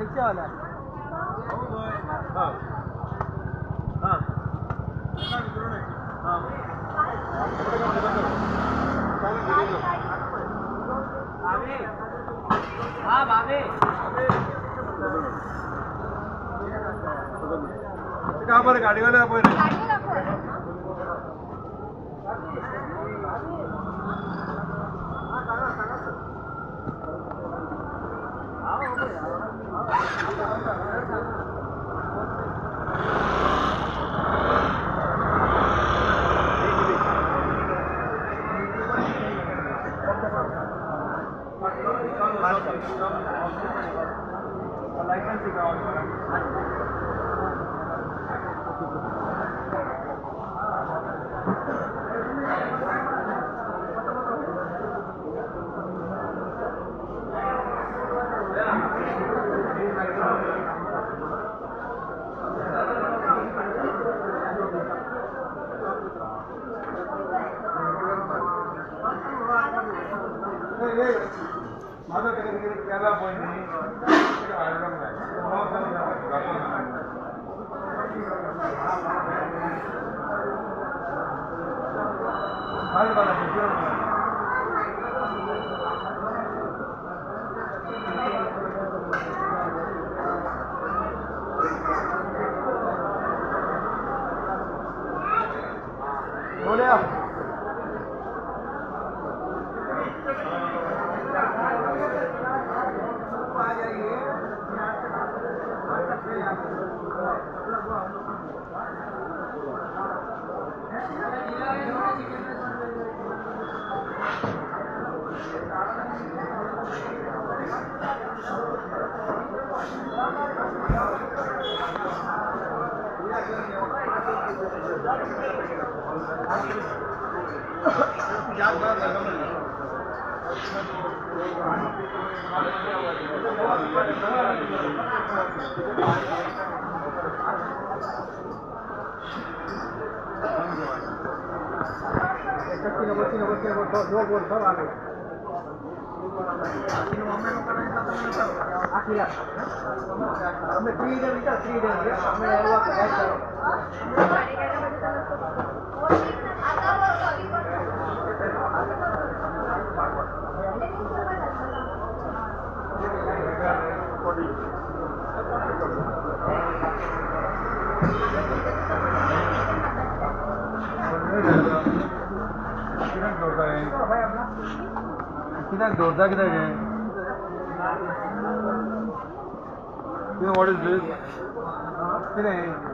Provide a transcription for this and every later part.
Rickshaw वाला। हाँ हाँ हाँ भाभी, हाँ भाभी। कहाँ पर गाड़ी वाले आप? कित्याक दवरता कित्याक हें? कितें what is these? कितें हें?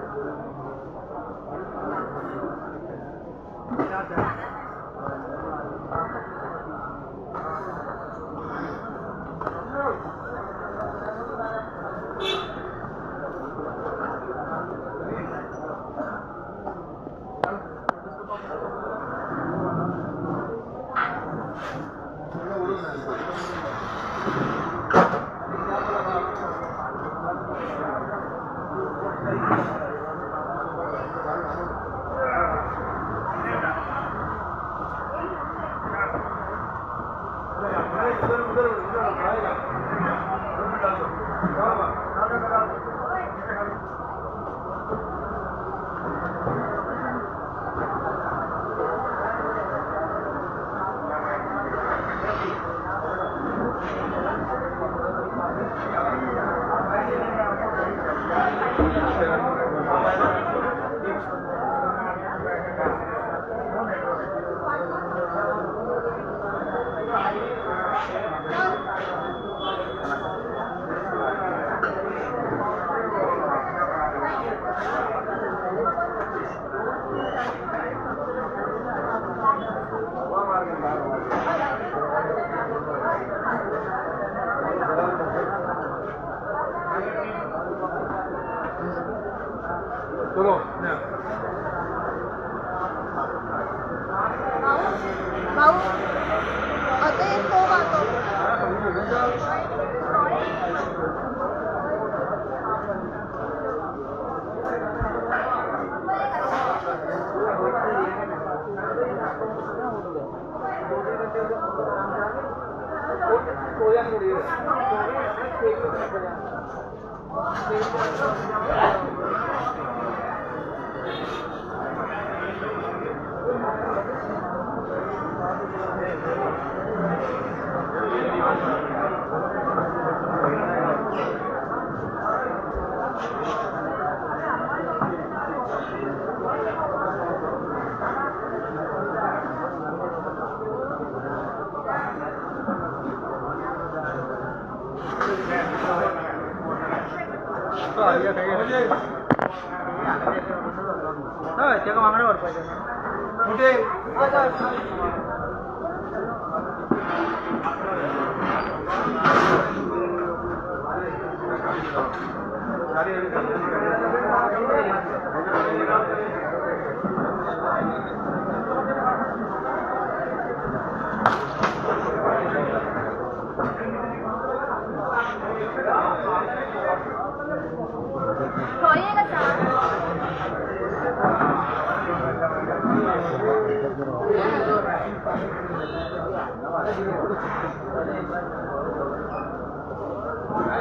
कुठे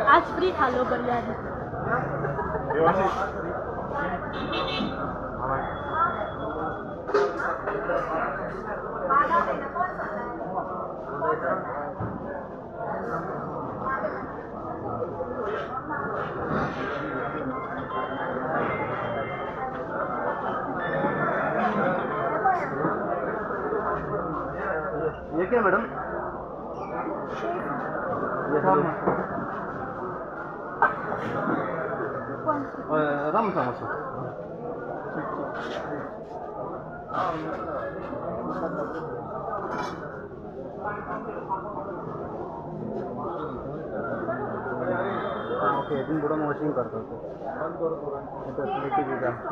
आज फ्री खा लो बिरयानी। ये क्या मैडम? राम समोसा। ओके, इथून पुढं वॉशिंग करतो. फॅसिलिटी बी जास्त.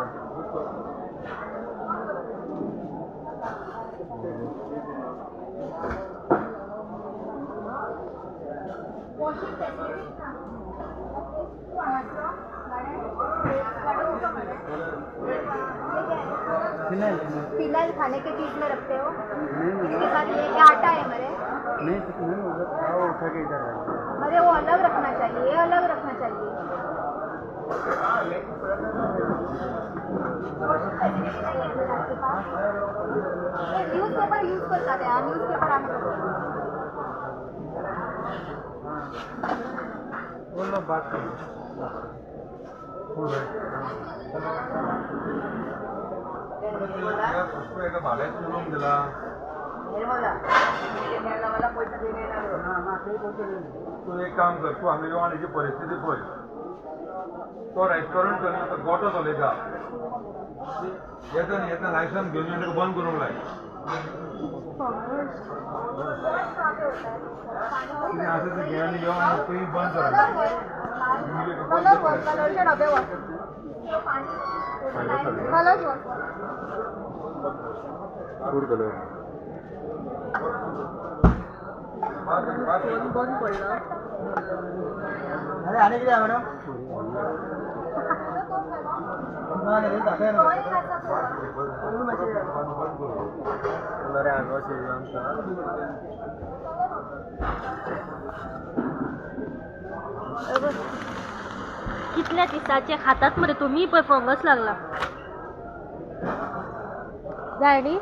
फिलहाल खाने के चीज में रखते हो इसके साथ? ये आटा है मरे। नहीं नहीं, उठा के इधर। अरे वो अलग रखना चाहिए, ये अलग रखना चाहिए। आपके पास न्यूज पेपर यूज करता था? न्यूज पेपर आम्ही बोल बात करो। एका भाड्याचं रूम दिला. तूं एक काम कर, तूं हांगा येवन हेजी परिस्थिती पळय. तो रेस्टॉरंट चलयता, गोटो चलयता. येता न्ही येता लायसन्स घेवन येवन ताका बंद करूंक लाय. कितें आसा तें घेवन यो आनी तुवें बंद कर. Food colour. बंद पडलं. अरे आणि किती मॅडम? कलर आहे. कितल्या दिसाचे खातात मरे तुम्ही, पळय फंगस लागला जाय न्ही.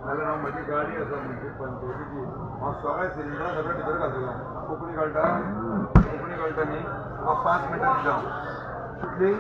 नाल्यार हांव म्हजी गाडी आसा म्हजी पंचायतीची, हांव सगळे सिलिंडरां सगळे भितर घालतलो. कोंकणी कळटा? कोंकणी कळटा न्ही? हांव 5 मिनटां दिता. हांव कितली